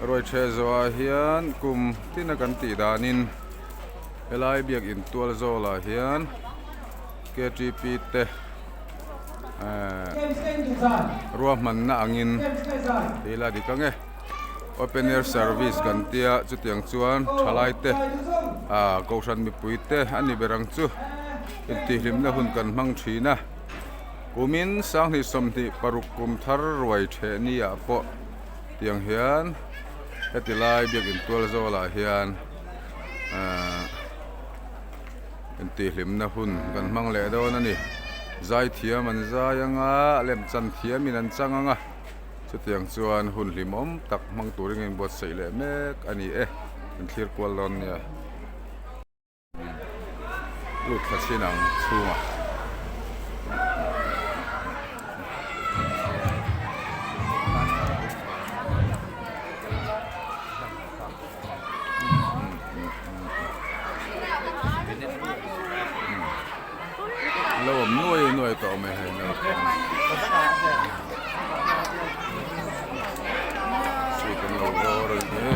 Ruaitheh zawhah hian kum tin a kan tih danin helai biakin tual zawlah hian ktp te ehh ruahmanna angin thil a dik ang e open air service kan tia chutiang chuan thalai te ah kohhran mipui te a ni ber ang chu intihhlimna hun kan hmang thin a. Kumin sanghnih sawmhnih paruk kum thar ruai theh ni ah pawh tiang hian heti lai biakin tual zawlah hian ahh intihhlimna hun kan hmang leh dawn a ni. Zaithiam an zai anga lemchan thiamin an chang anga chutiang chuan hun hlimawm tak hmang turin a inbuatsaih leh mek a ni e kan thlir kual dawn nia. Lut thla chin ang chhungah. Lo awm nuai nuai tawh mai hei naupang. Sweet an lo bawr a ni.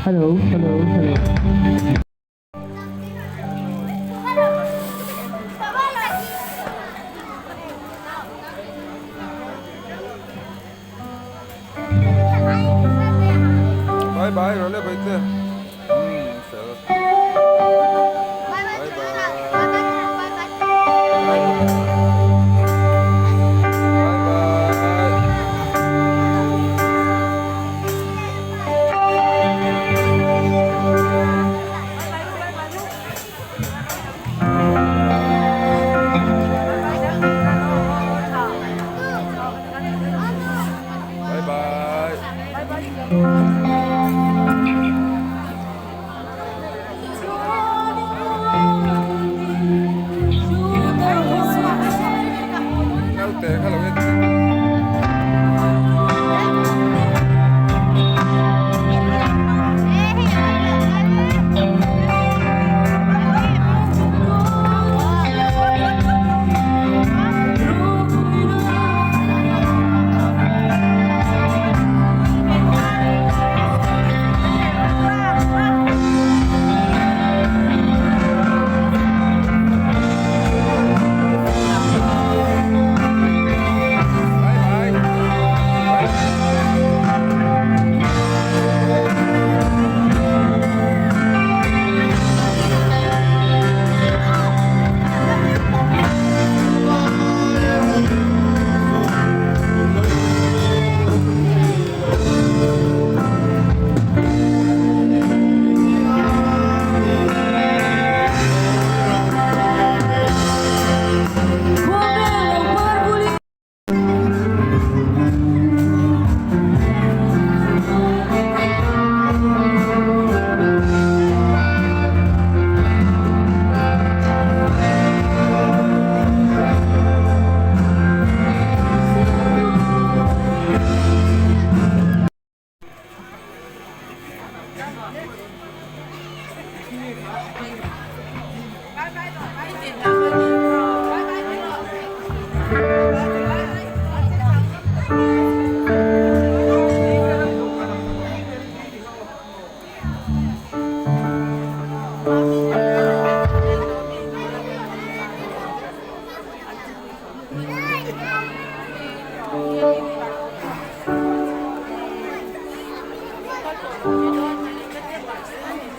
Hello hello hello. Bye bye rawh le baite. Umm fel. Bye bye. Bye bye. Bye bye. Naute kha lo en.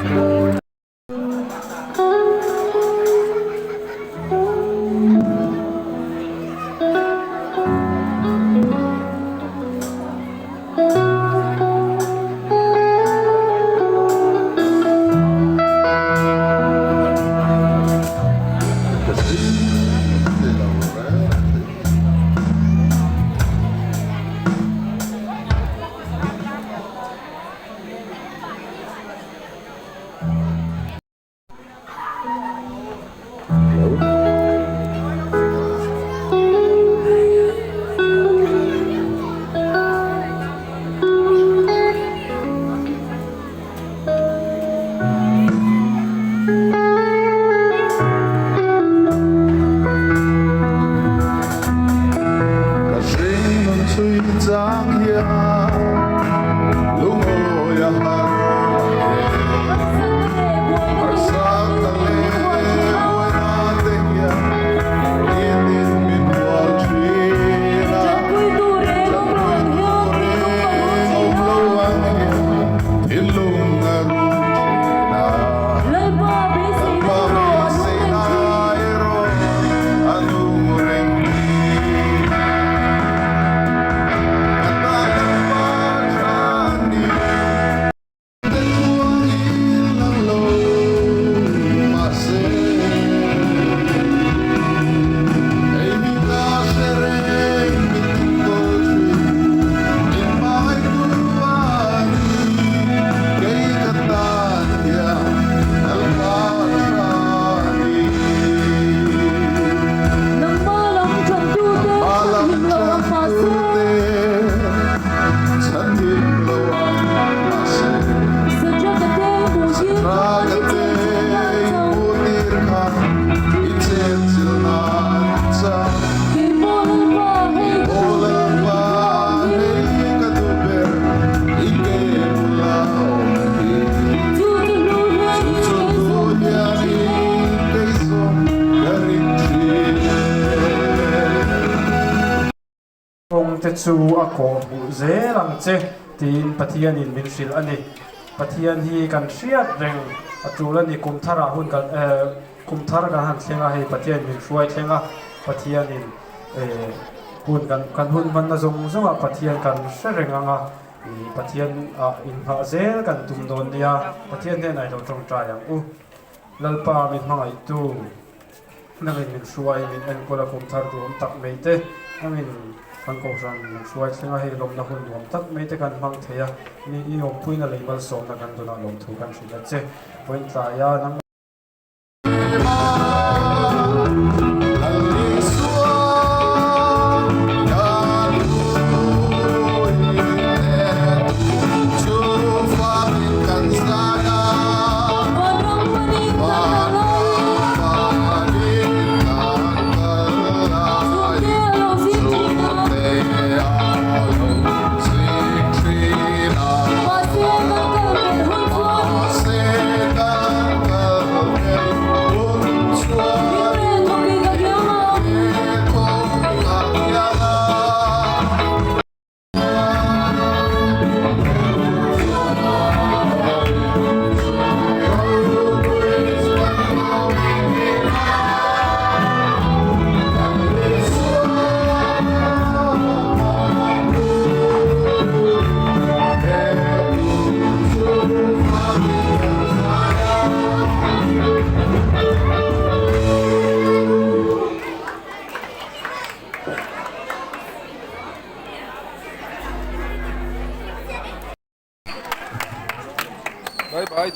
Ka hringnun chhui chang hian lungawi a har e. Harsa ka leh buaina te hian nitin min hual thin a. Tanpui tur reng awm lo ang hian thinlung a rum thin a. Lalpa beiseina erawh a nung reng thin. Ka ta Lalpa tha ni. Te chuangin lang lo mahse hei mi ka hre reng min enkawl thin min hmangaihtu a ni kei ka tan hian Lalpa tha ni. Nangmah lam tantute chhanhim lo ang mahse Sadraka te inhmuhtir kha i chenchilh nan chang. Aw Lalpa, hei ka duh ber i ke bula awm hi. Chu chu hnu hianin kei zawng ka ring thin e. Kawng te chu a kawh hmuh zel ang che tiin Pathianin min hrilh a ni. Pathian hi kan hriat reng a tul a ni. Kum tharah hun kan eh kum thar kan han thleng a, hei Pathianin min hruai thleng a, Pathianin eh hun kan kan hun hmanna zawng zawngah Pathian kan hre reng ang a, ih Pathian ah inghah zel kan tum dawn nia, Pathian hnenah i lo tawngtai ang u. Lalpa min hmangaihtu. Nangin min hruai, min enkawl a kum thar duhawm tak mai te, nangin kan kohhran min hruai thleng a, hei lawmna hun nuam tak mai te kan hmang thei a, mi i awmpuina lei malsawmna kan dunah lawmthu kan hrilh a che. Vawiin tlaia nang.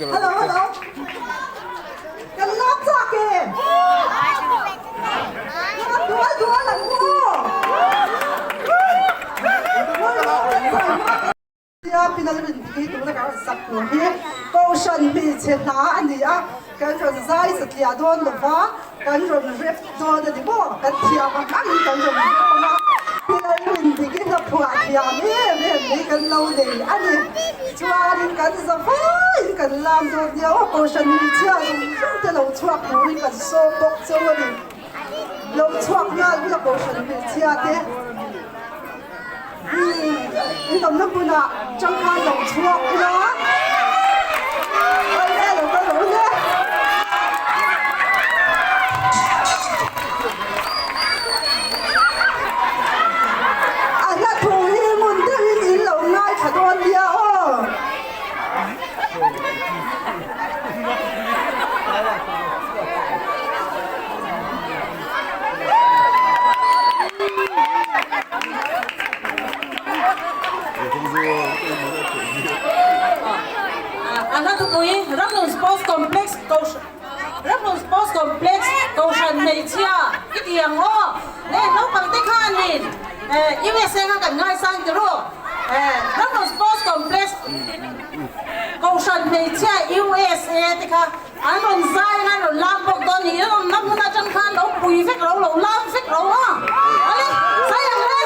Hello hello Kan lak chak em? Lak dual dual ang u aw. Tia pinal rin tih hi tuna kan rawn sak tur hi Kohhran hmeichhe hla a ni a, kan rawn zai satliah dawn lo va, kan rawn rep dawn a ni maw? Kan thiam ang angin kan rawn rep ang a, pinal rin dik hi hla phuah thiam em em mai kan lo nei a ni. Chuanin kan za vaiin kan lam dawn nia aw, Kohhran hmeichhia zawng zawng te lo chhuak turin kan sawm bawk cheu a ni. Lo chhuak nghal bula Kohhran hmeichhia te. Umm, in awmna hmunah changkhan lo chhuak ila. Awle lo. A hla thupui, Ramhlun Sports Complex Kohhran Ramhlun Sports Complex Kohhran hmeichhia i ti ang aw. Eh naupang te khanin eh USA kha kan ngaisang ti rawh. Eh Ramhlun Sports Complex Kohhran hmeichhia USA te kha an rawn zai anga an rawn lam bawk dawn ni. In awmna hmun atang khan lo pui vek ro lo lam vek ro aw. Awle zai ang le.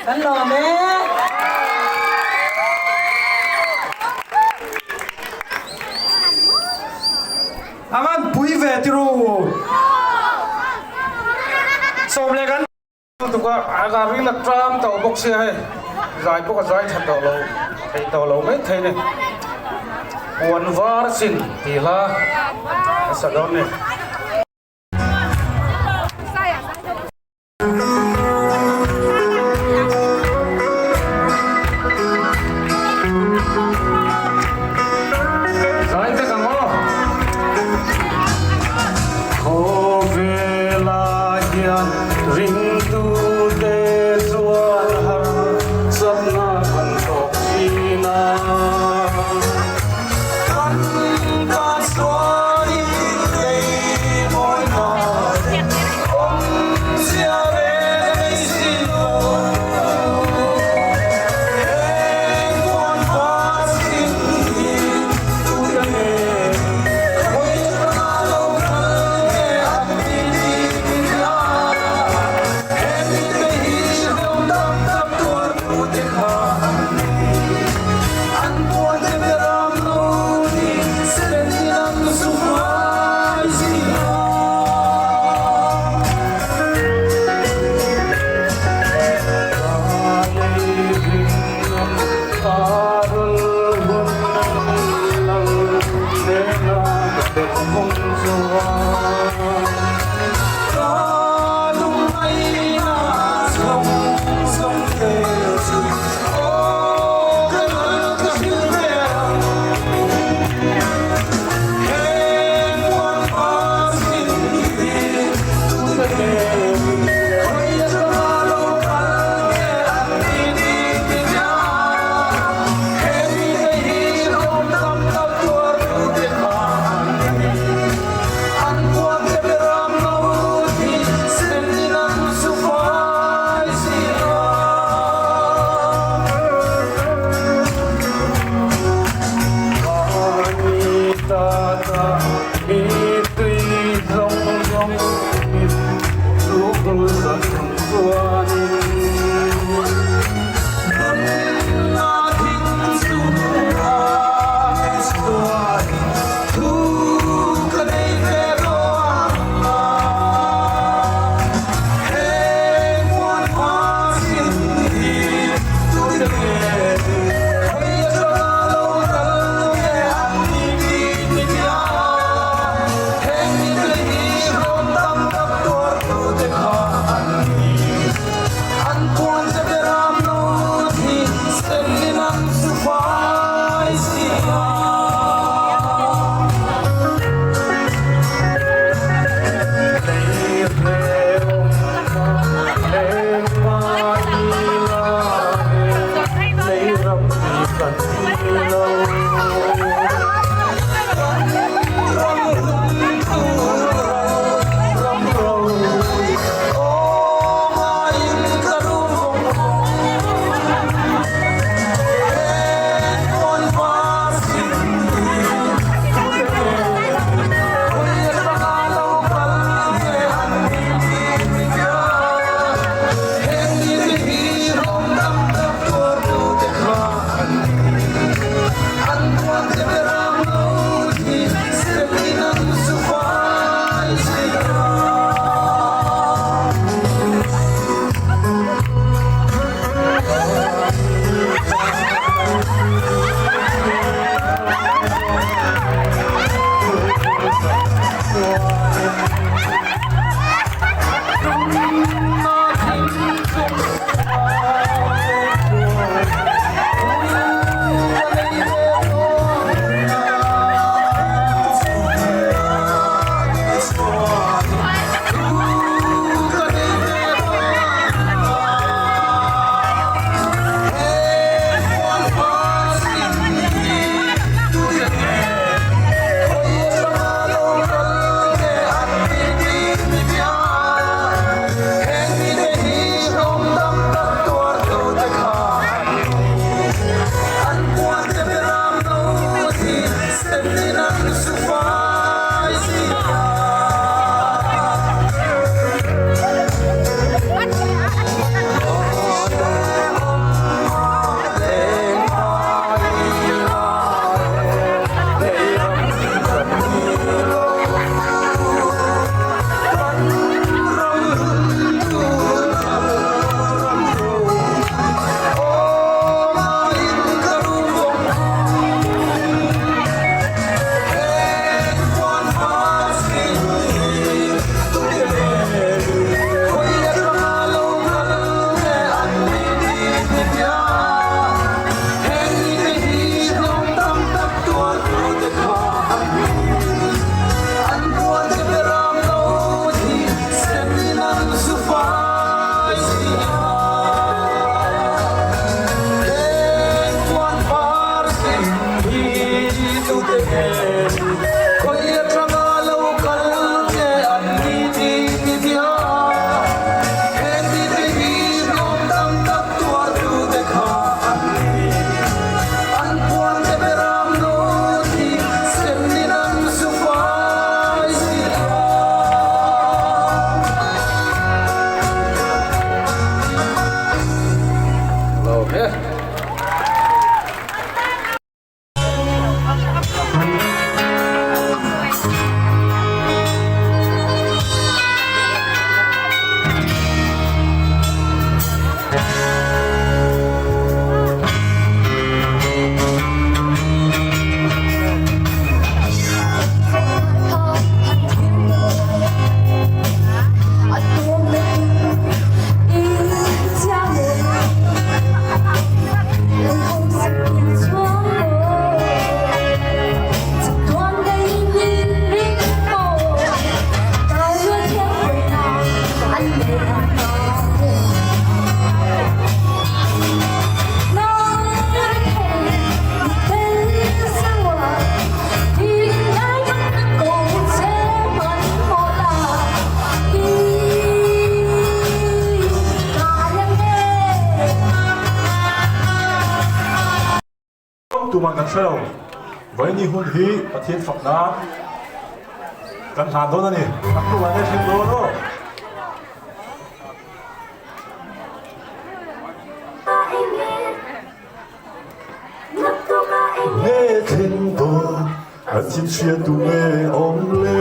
Kan lawm e. A van pui ve ti ru. Sawm leh kan Lutuk a, a ga ring a tram tawh bawk sia hei, zai pawh ka zai tha tawh lo, thei tawh lo mai thei ni. Puan var sin tih hla a sa dawn ni. Zai vek ang aw. Khawvelah hian ringtute chuan harsatna kan tawk thin a. Kan tan sualin lei. tuman kan hre lo. Vawiini hun hi Pathian fak nan kan hlan dawn a ni. A hnuah nge thleng dawn aw. Nge thleng dawn a chin hria tu nge awm le.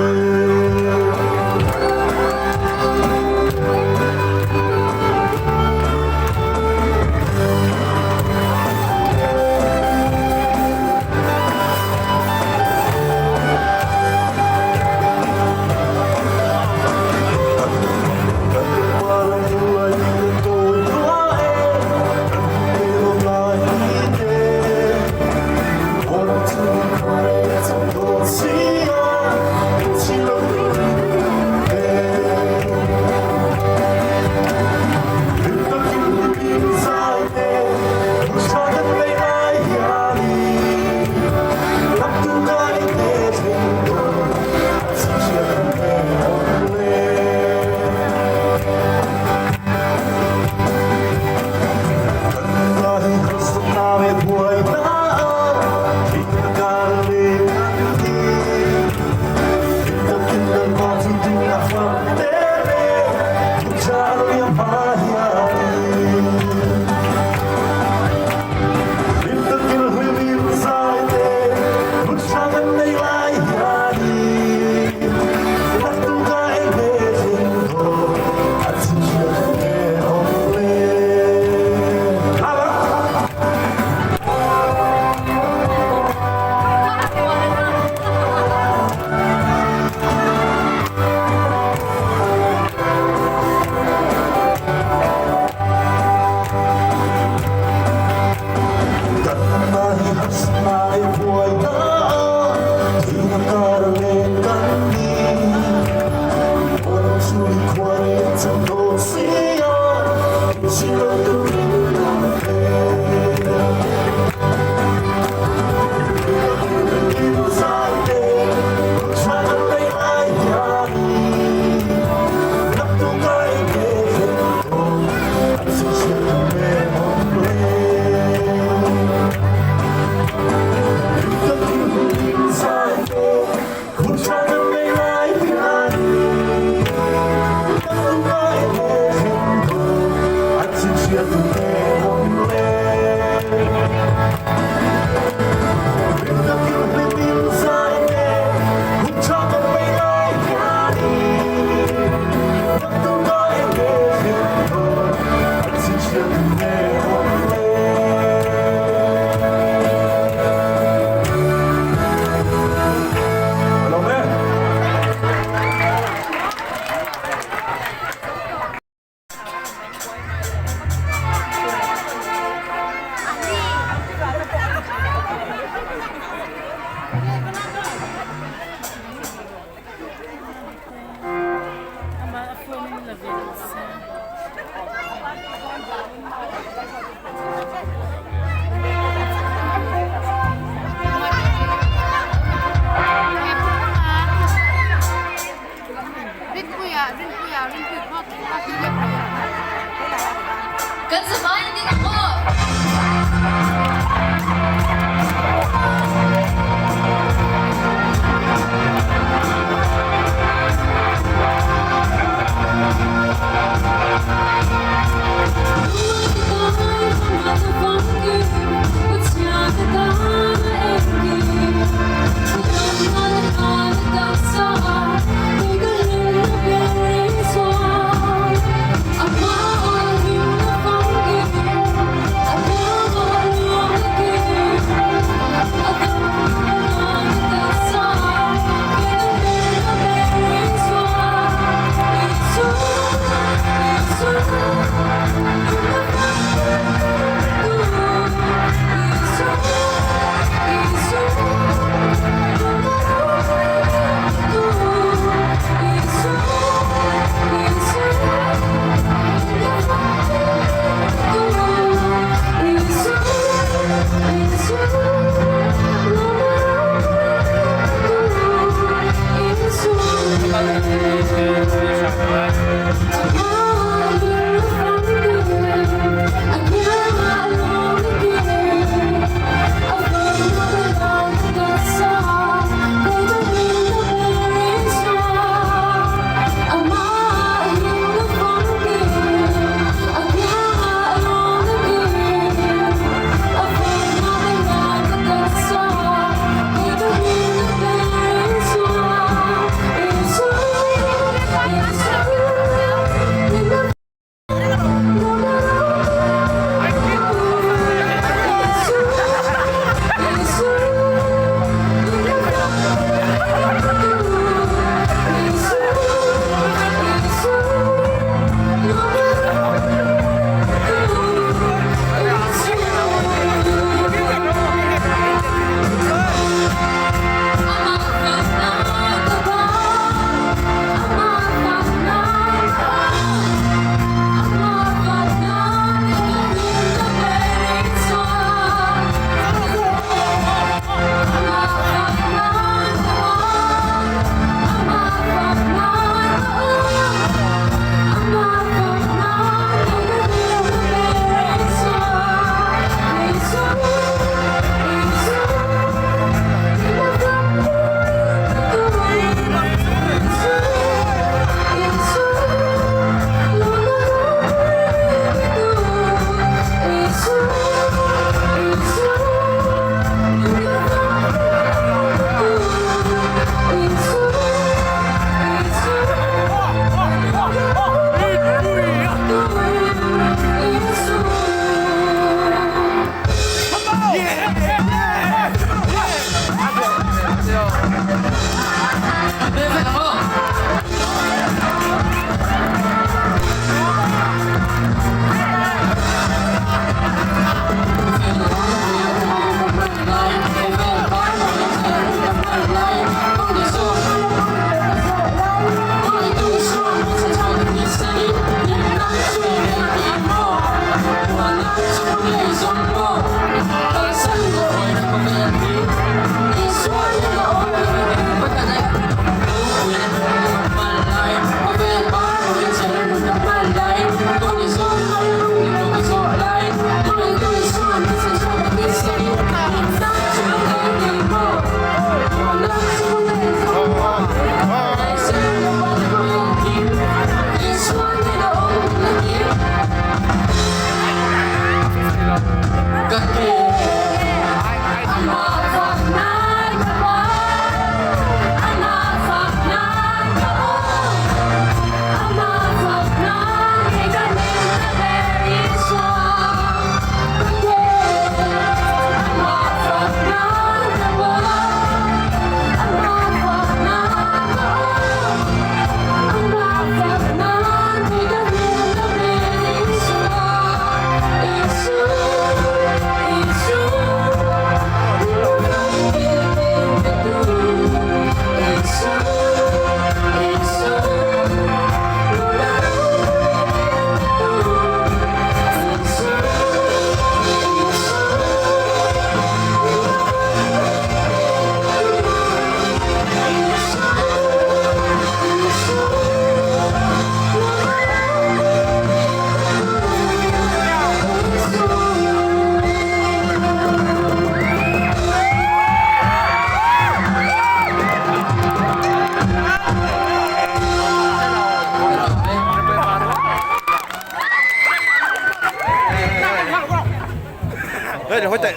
Kan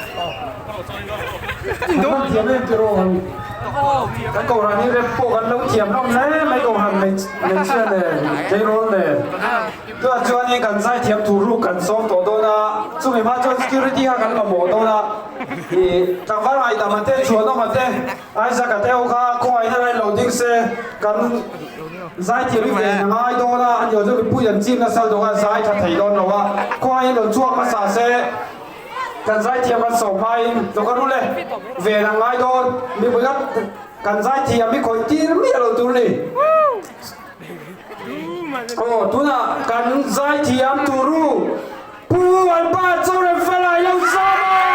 thiam em tiraw? Kan kohhran hi rep pawh kan lo thiam hlawm hle mai kohhran hmeichhia nen tleirawl nen. Tunah chuanin kan zaithiam tur ruk kan sawm tawh dawn a, chumi hma chuan security kha kan mamawh dawn a. Ih tlangval ngaihdam te chhuanawma te Isaac a te ho kha khawngaihna rain lo ding se kan zaithiam hi ven a ngai dawn a, ani chu mipui an chim nasa lutuk a zai tha thei dawn lo a, khawngaih in rawn chhuak hmasa se kan zaithiam kan sawm hmain lo ka rul e, ven a ngai dawn mipui kha kan zaithiam hi khawih tir miah lo tur ni. Aw tunah kan zaithiam turu. Pu Albert Zoremfela i lo zawm a!